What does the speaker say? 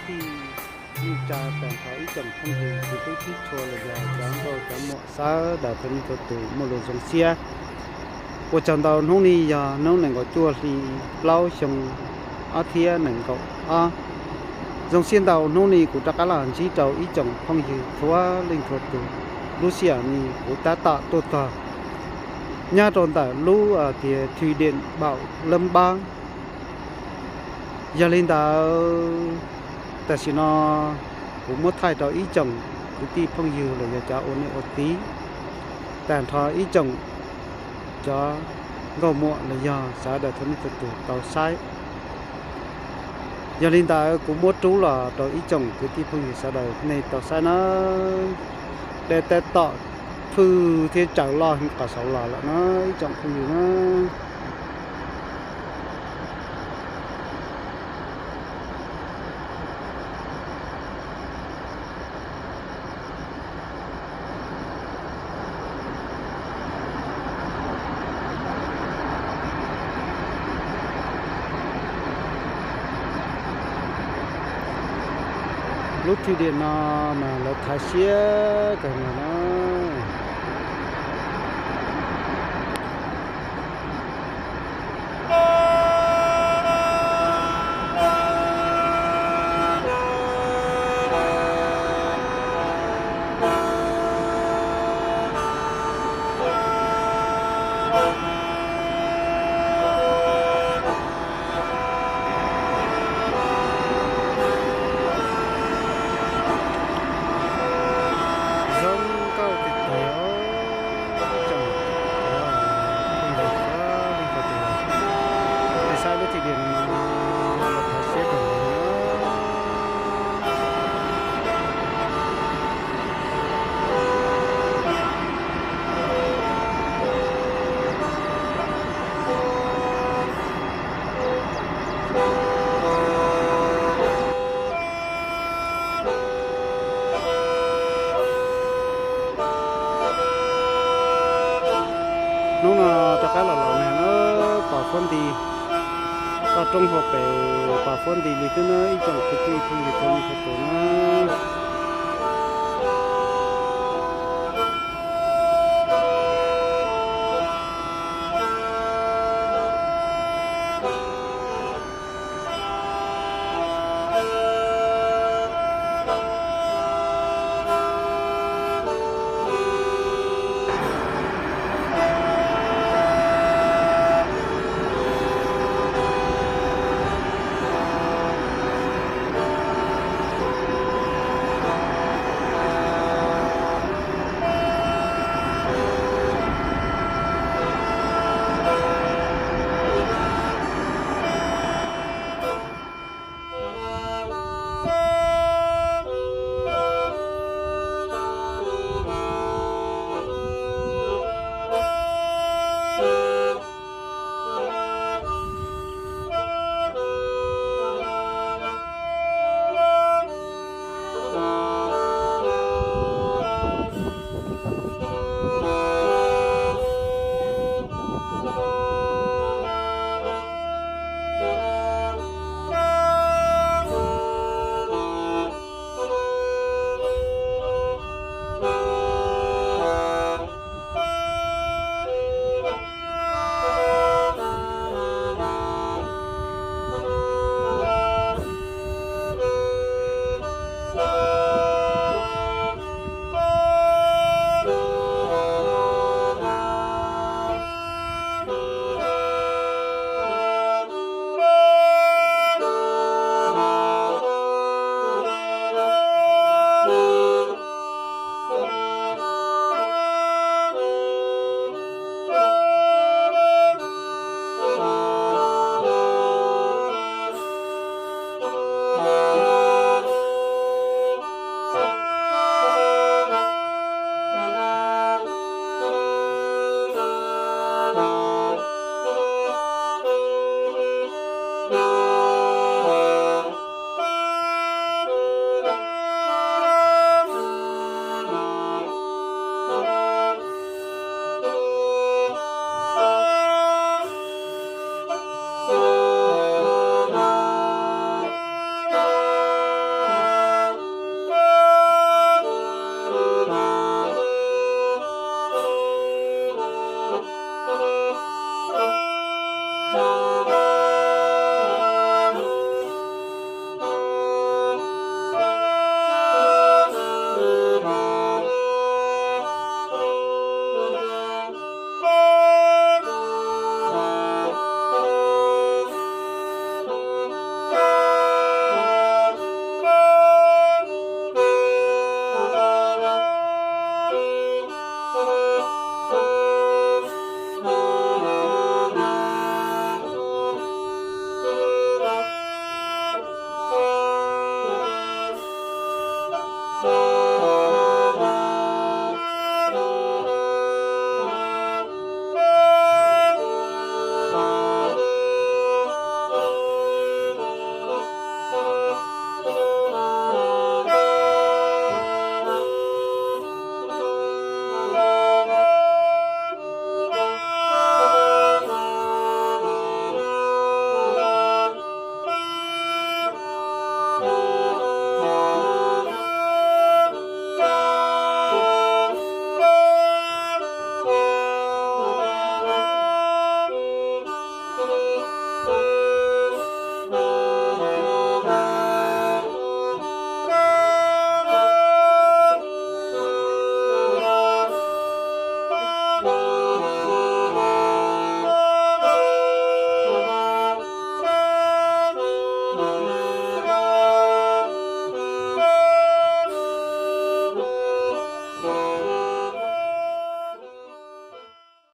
Tij neej tsa tag nrho ib tsoom phooj ywg kwv tij txhua los yog cov nkauj cov muam sawv daws txhua leej txhua tus muaj lus zoo siab. Ua tsaug ntau, hnub no yog hnub nees nkaum cuaj hli plaub xyoo ob txhiab nees nkaum ob. Zoo siab ntau hnub no kuv rov qab los ntsib rau ib tsoom phooj ywg txhua leej txhua tus. Lub sij hawm no kuv tab tom tuaj txog nyob rau ntawm lub tias Thùy Điện Bảo Lâm Bác. Yog li ntawd, tam sim no kuv muab thaij rau ib tsoom kwv tij phooj ywg los yog cov ua niam ua txiv, tag nrho ib tsoom cov nkauj muam los yog sawv daws txhua leej txhua tus tau saib. Yog li ntawd kuv muab rub los rau ib tsoom kwv tij phooj ywg sawv daws nej tau saib na. Dej tab tom phwj thiab tsaws loj heev qhov saud los lawm na ib tsoom phooj ywg na. Lub thwj điam no mas lawv thaiv siab kawg nkaus na. Zoo nkauj tiag tiag os. Tsoom phooj ywg sawv daws, nej saib lub thwj điam no los thaiv siab kawg nkaus li na. Hnub no rov qab los los nag na, pos fuab nti, toj roob hauv pes pos fuab nti li xwb na ib tsoom kwv tij phooj ywg txhua leej txhua tus na.